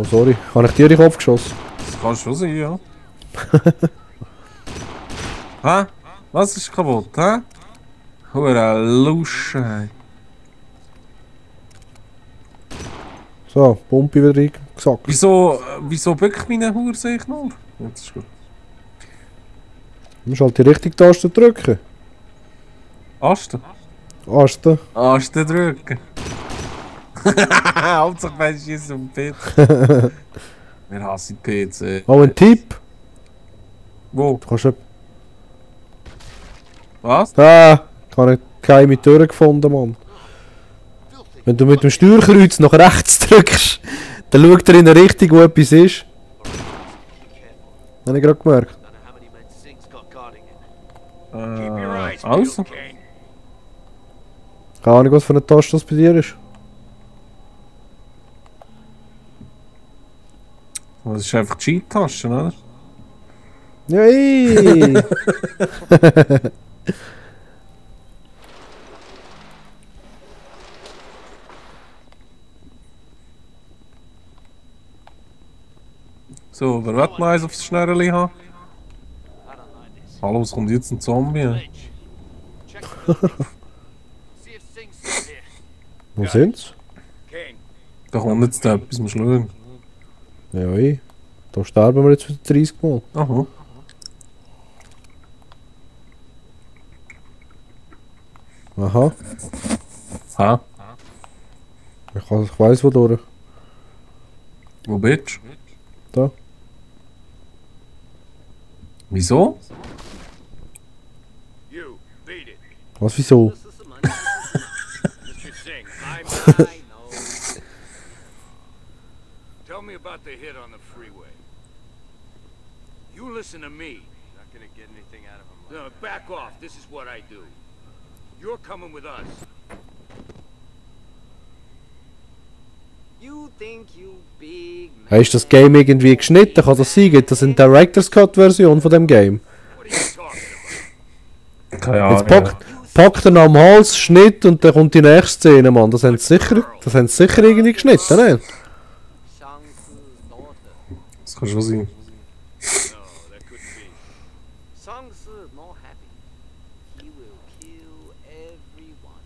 Oh sorry, habe ich dir in den Kopf geschossen? Das kann schon sein, ja. Hä? Was ist kaputt, hä? Hure Lusche. So, Pumpe wieder reingesackt. Wieso bückt meine Hure sich noch? Jetzt ist gut. Du musst halt die richtige Taste drücken. Aste? Aste. Aste drücken. Hauptsache bei Schießen auf den PC. Wir hassen PC. Oh, ein Tipp. Wo? Du kannst... Was? Ah, ich habe eine geheime Tür gefunden, Mann. Wenn du mit dem Steuerkreuz nach rechts drückst, dann schaut er in eine Richtung, wo etwas ist. Habe ich gerade gemerkt. Also? Keine Ahnung, was für eine Taste das bei dir ist. Das ist einfach die Cheat-Tasche, oder? Ja, ey! So, wer wird noch eins aufs Schnürrli haben? Hallo, es kommt jetzt ein Zombie. Wo sind's? Da kommt jetzt etwas, musst du schauen. Ja, ey. Da sterben wir jetzt wieder 30 Mal. Aha. Aha. Ha? Ich weiss wodurch. Wo bist du? Da. Wieso? Was, wieso? Tell me about the hit on the freeway. You listen to me. Not gonna get anything out of him. No, back off. This is what I do. You're coming with us. You think you big man. Hast du das Game irgendwie geschnitten? Kann das sein? Gibt das eine Director's Cut Version von dem Game? What are you talking about? Keine Ahnung. Jetzt packt er am Hals, Schnitt und dann kommt die nächste Szene, Mann. Das haben sie sicher irgendwie geschnitten, ne? Das kann schon sein. No, that couldn't be. Sangsu is not happy. He will kill every one of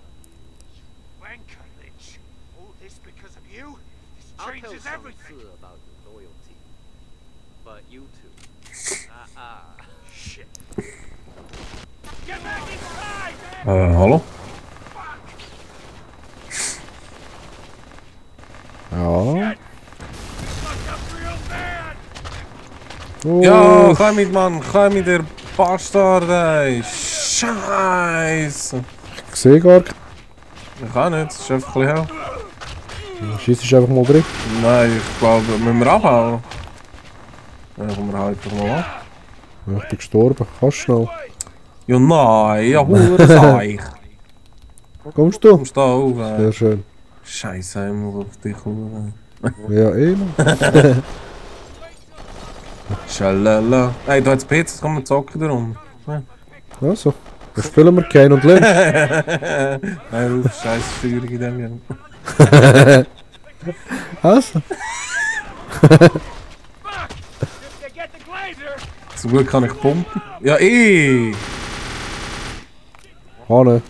you. Wanker Lich. All this because of you? This I'll tell changes everything. Sangsu about your loyalty. But you two. Shit. Get back inside! Hallo? Ja. Fucked up real bad! Oh. Ja, komm mit, Mann, komm mit, der Bastard, ey. Scheiße. Ich sehe gar nicht. Ich kann nicht, das ist einfach ein bisschen hell. Schießt einfach mal drin. Nein, ich glaube, müssen wir abhauen. Ja, kommen wir halt doch mal an. Ja, ich bin gestorben. Fast schnell. Ja, nein, ja, Hurenseich. Kommst du? Kommst du da auf, Sehr schön. Scheiße, ich muss auf dich kommen. Ja, eh noch. Schalala. Ey, da hat das PC, kann man zocken darum. Also, dann spielen wir Kane und Lynch. Nein, ruf, scheiß Steuerung in dem Jahr. Also. Zum Glück kann ich pumpen. Ja, eh! Hanne.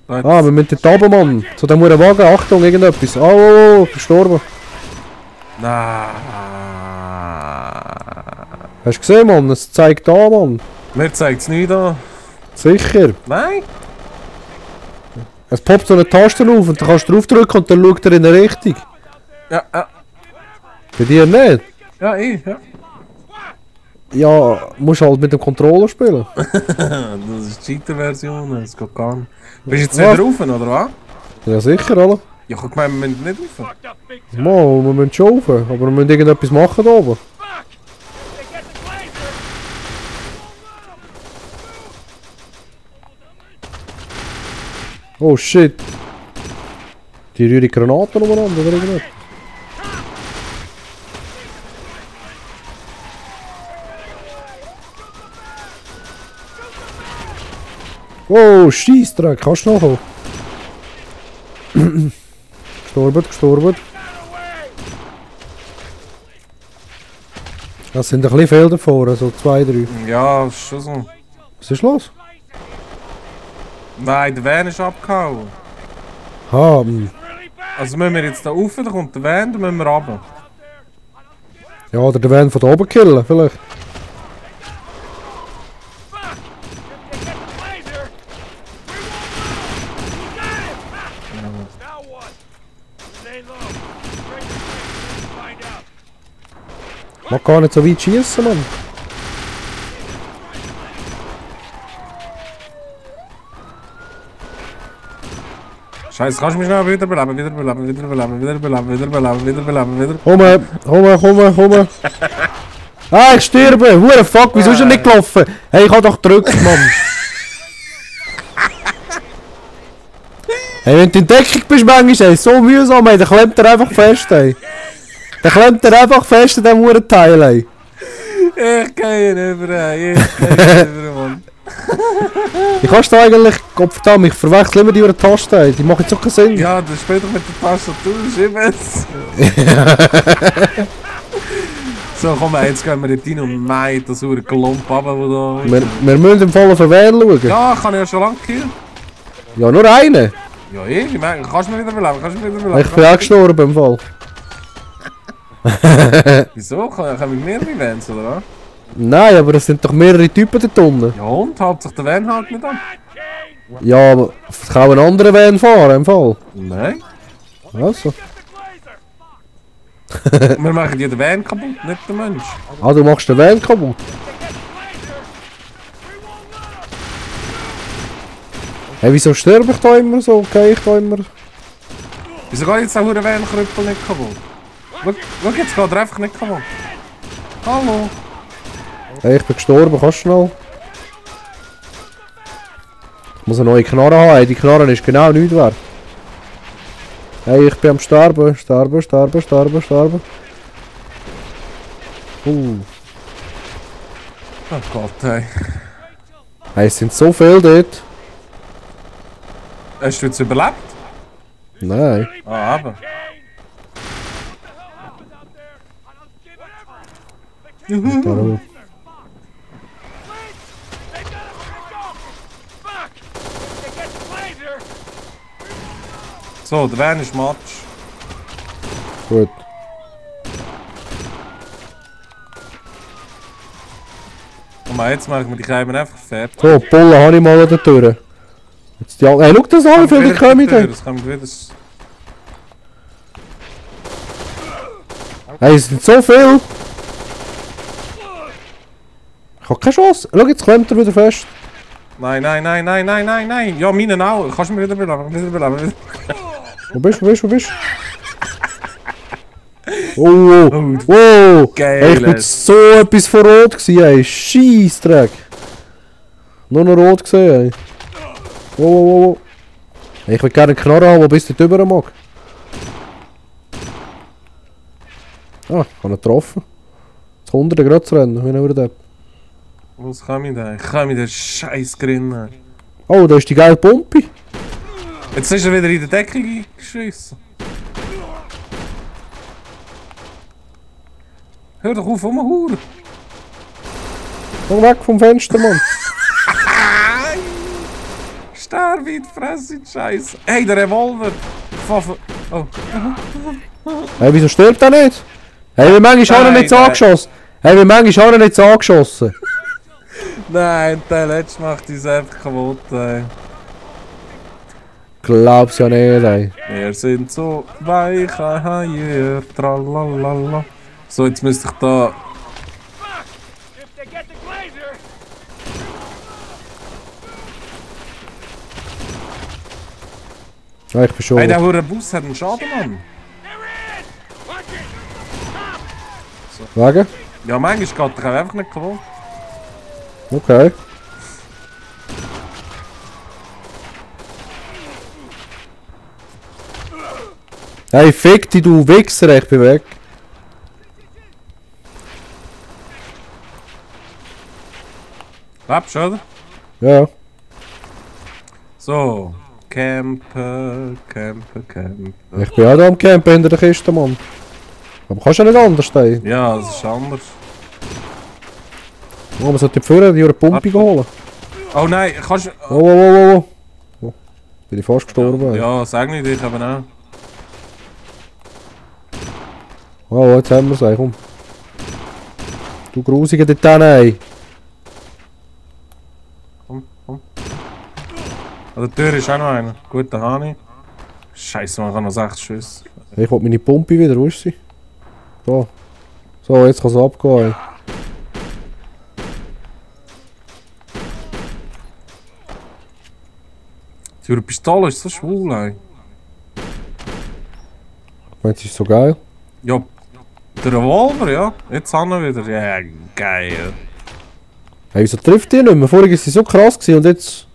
Ah, wir müssen dort runter, Mann. Zu dem Wagen. Achtung, irgendetwas. Oh, verstorben. Nein. Hast du gesehen, Mann? Es zeigt da, Mann. Mir zeigt es nicht an. Sicher. Nein? Es poppt so eine Taste auf und dann kannst du draufdrücken und dann schaut er in eine Richtung. Ja, ja. Bei dir nicht? Ja, eh, ja. Ja, musst halt mit dem Controller spielen. Das ist die Cheater-Version, das geht gar nicht. Bist du jetzt wieder rauf, oder was? Ja, sicher, oder? Ja, ich meine, wir müssen nicht rauf. Mal, wir müssen schon rauf, aber wir müssen irgendetwas machen da oben. Oh shit. Die rühren Granaten umeinander oder irgendetwas. Oh, Scheissdreck, kannst du nachkommen? gestorben. Das sind ein bisschen viel davor, so 2, 3. Ja, ist schon so. Was ist los? Nein, der Van ist abgehauen. Ha, Also müssen wir jetzt da rauf, da kommt der Van, dann müssen wir runter. ja, oder der Van von da oben killen, vielleicht. Now what? Stay low. Break the and find out. Mag gar nicht so weit schießen, Mann. Scheiße, kannst du mich schnell wiederbeleben? Komm. Ah, ich sterbe! Hure fuck, wieso ist er nicht gelaufen? Hey, ich hab doch gedrückt, Mann. Hey, wenn du in Deckung bist, manchmal, ey, so mühsam, ey, dann klemmt er einfach fest, ey. Dann klemmt er einfach fest in diesem Hurenteil, ey. Ich gehe nicht über, Mann. Wie kannst du eigentlich, Gottverdammt, ich verwechsel immer die über Tasten, ey. Die machen jetzt auch keinen Sinn. Ja, das ist später mit der Tastatur, schieb's. So, komm, jetzt gehen wir dort rein und meiden das hure Klump runter, wo da... Wir müssen im Fall auf den Van schauen. Ja, kann ich ja schon lange killen. Ja, nur einen. Ja, ich meine, kannst du mir wieder beleben, Ich bin auch gestorben im Fall. Wieso? Können wir mehrere Vans, oder was? Nein, aber es sind doch mehrere Typen dort unten. Ja und? Hält sich der Van halt nicht an? Ja, aber es kann auch ein anderer Van fahren im Fall. Nein. Also. Wir machen ja den Van kaputt, nicht den Mensch. Ah, du machst den Van kaputt. Hey, wieso sterbe ich da immer so? Okay, ich da immer. Wieso geht jetzt der hure Van-Krüppel nicht kaputt? Schau, jetzt geht er einfach nicht kaputt. Hallo. Hey, ich bin gestorben, kannst du schnell? Ich muss eine neue Knarre haben, hey, die Knarre ist genau nichts wert. Hey, ich bin am Sterben. Oh Gott, hey. Hey, es sind so viele dort. Hast du jetzt überlebt? Nein. Ah, eben. Darum. So, der Van ist Matsch. Gut. Und jetzt machen wir die Keimen einfach fertig. So, die Bullen habe ich mal an der Tür. Jetzt die hey, schau das an, wie viele die kommen. Das kann wieder... Hey, es sind so viel. Ich habe keine Chance. Schau, jetzt klemmt er wieder fest. Nein. Ja, meine auch. Kannst du mir wieder beleben? Wo bist du? Oh, wow. Geil. Hey, ich bin so etwas von rot gewesen, ey. Scheissdreck. Nur noch rot gesehen, ey. Wow. Hey, ich will gerne einen Knarre haben, der bis dort rüber mag. Ah, ich habe ihn getroffen. Das 100 gerade zu rennen, wenn er da. Was kann ich da? Ich kann mit den Scheiß grinnen. Oh, da ist die geile Pumpe. Jetzt ist er wieder in der Deckung geschissen. Hör doch auf, rumhuren. Komm weg vom Fenster, Mann. Sterbe in die Fresse, Scheiße. Hey, der Revolver. Oh. Hey, wieso stirbt er nicht? Hey, wie manchmal hat er nicht so angeschossen. Hey, wie manchmal hat er nicht so angeschossen. Nein, der letzte macht uns einfach kaputt, ey. Glaub's ja nicht, ey. Wir sind so weiche Haie, tralalala. So, jetzt müsste ich da... Ja, ich bin schon. Hey, der hure Bus hat einen Schaden, Mann. Wegen? Ja, manchmal geht er einfach nicht kaputt. Okay. Hey, fick dich, du Wichser, ich bin weg. Lebst du, oder? Ja. So, campen. Ich bin auch da am Campen hinter der Kiste, Mann. Aber kannst du ja nicht anders stehen. Ja, das ist anders. Oh, man sollte vorher die Pumpe holen. Oh nein, kannst du... Oh. Bin ich fast gestorben. Ja, sag nicht, ich aber auch. Oh, jetzt haben wir es, komm. Du Grusige dort hin, ey. Komm. An der Tür ist auch noch einer. Gut, da habe ich. Scheiße, man kann noch 6 Schüsse. Ich will meine Pumpe wieder, wo ist sie? Da. So, jetzt kann es abgehen, ey. Die Pistole ist so schwul, ey. Meinst du, ist so geil? Ja, der Revolver, ja. Jetzt haben wir wieder. Ja, geil. Hey, wieso trifft die nicht mehr? Vorher war sie so krass gewesen und jetzt...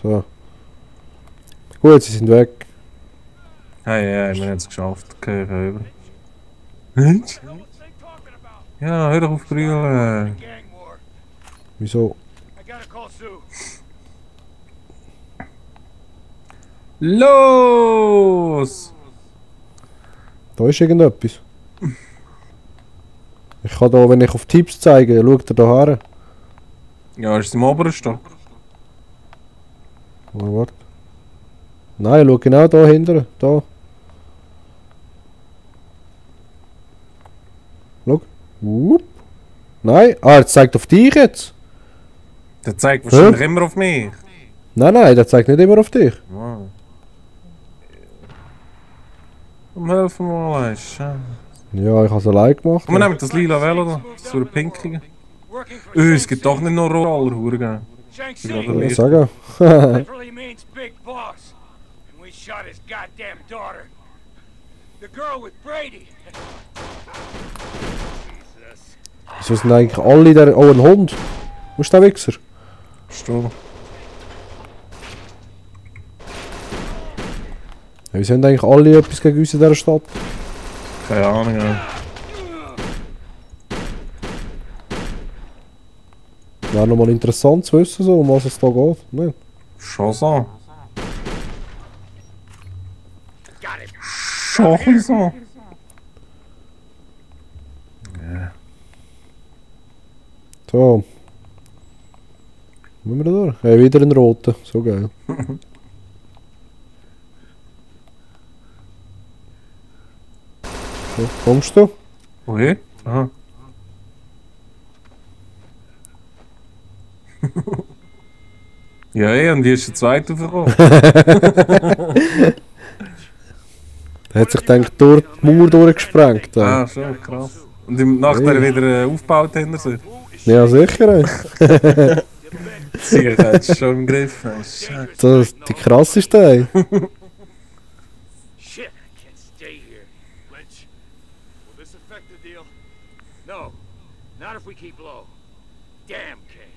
So. Gut, sie sind weg. Hey, wir haben es geschafft. Okay, ich über. What's they talking about? Ja, hör doch auf brüllen. Gang war. Wieso? I gotta call Sue. Los! Da ist irgendetwas. Ich kann da, wenn ich auf Tipps zeige, schaut er da her. Ja, ist es im oberen Stock? Oh, warte. Nein, schau genau da hinten. Da. Schau. Nein. Ah, er zeigt auf dich jetzt. Der zeigt wahrscheinlich immer auf mich. Nein, der zeigt nicht immer auf dich. Wow. Helfen mal, Scheiße. Ja, ich habe es allein gemacht. Komm, wir nehmen das lila Velo da. Das ist so ein pinkige. Working for Es gibt doch nicht noch Roller, Huren. Shang Ja, Tsung. Ja, sag ja. Literally means big boss. And we shot his goddamn daughter. The girl with Brady. Jesus. Wieso sind eigentlich alle der... Oh, ein Hund. Wo ist der Wichser? Stuhl. Ja, wieso haben eigentlich alle etwas gegen uns in dieser Stadt? Keine Ahnung, ja. Wäre nochmal interessant zu wissen, so, um was es da geht. Nein. Schon so. Got him. Schon so. So. Müssen wir da durch? Ja, wieder ein roter. So geil. So, kommst du? Woher? Aha. Ja, und die ist der zweite aufgekommen. Der hat sich gedacht, durch die Mauer durchgesprengt. Ah, schon, krass. Und nachher wieder aufgebaut hinter sich. Ja, sicher. Ey. Sie hat es schon im Griff. Scheiße. Das ist die krasseste. Ey. Shit, I can't stay here. Lynch, will this affect the deal? No, not if we keep low. Damn, Kane.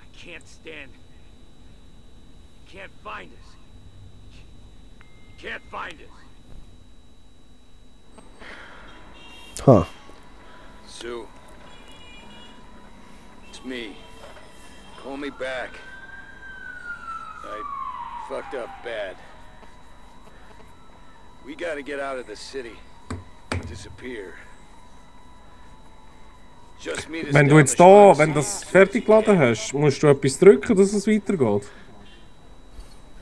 I can't stand it. You can't find us. You can't find us. Ha. Sue. It's me. Call me back. I fucked up bad. We gotta get out of the city. Disappear. Just meet us Wenn du down jetzt the da, Schloss. wenn das fertig geladen hast, musst du etwas drücken, dass es weitergeht.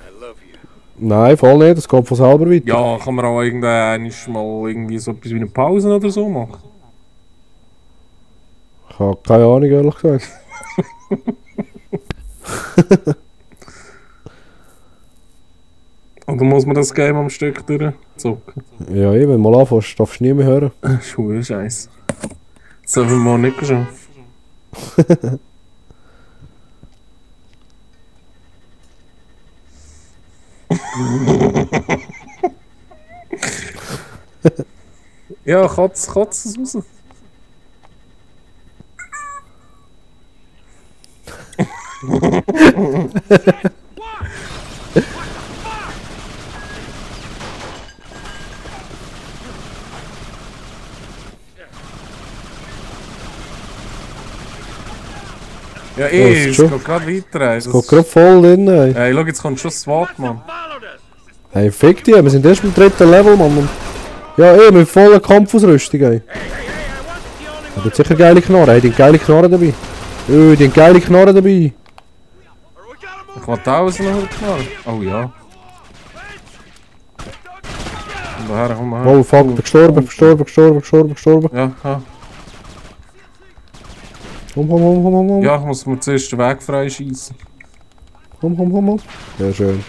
I love you. Nein, voll nicht. Das geht von selber weiter. Ja, kann man auch irgendwann mal irgendwie so etwas wie eine Pause oder so machen. Ich habe keine Ahnung, ehrlich gesagt. Oder muss man das Game am Stück durchzocken? Ja, eben, mal anfängst, darfst du nie mehr hören. Schwuler Scheiß. Das haben wir mal nicht geschafft. Ja, kotz es raus. Ja, ist es schon- geht gerade weiter. Es geht gerade voll drin, ey. Hey, schau, jetzt kommt schon das SWAT, Mann. Followed us. Hey, fick die, wir sind erst beim 3. Level, Mann. Und ja, mit voller Kampfausrüstung, ey. I wasn't the only Er hat sicher geile Knarren, hey, die haben geile Knarren dabei. Die haben geile Knarren dabei. We gotta move. Ich will tausend noch knallen. Oh ja. Komm daher, komm her. Oh fuck, bin gestorben. Ja, ja. Komm. Ja, ich muss mir zuerst den Weg freischießen. Komm. Ja, schön.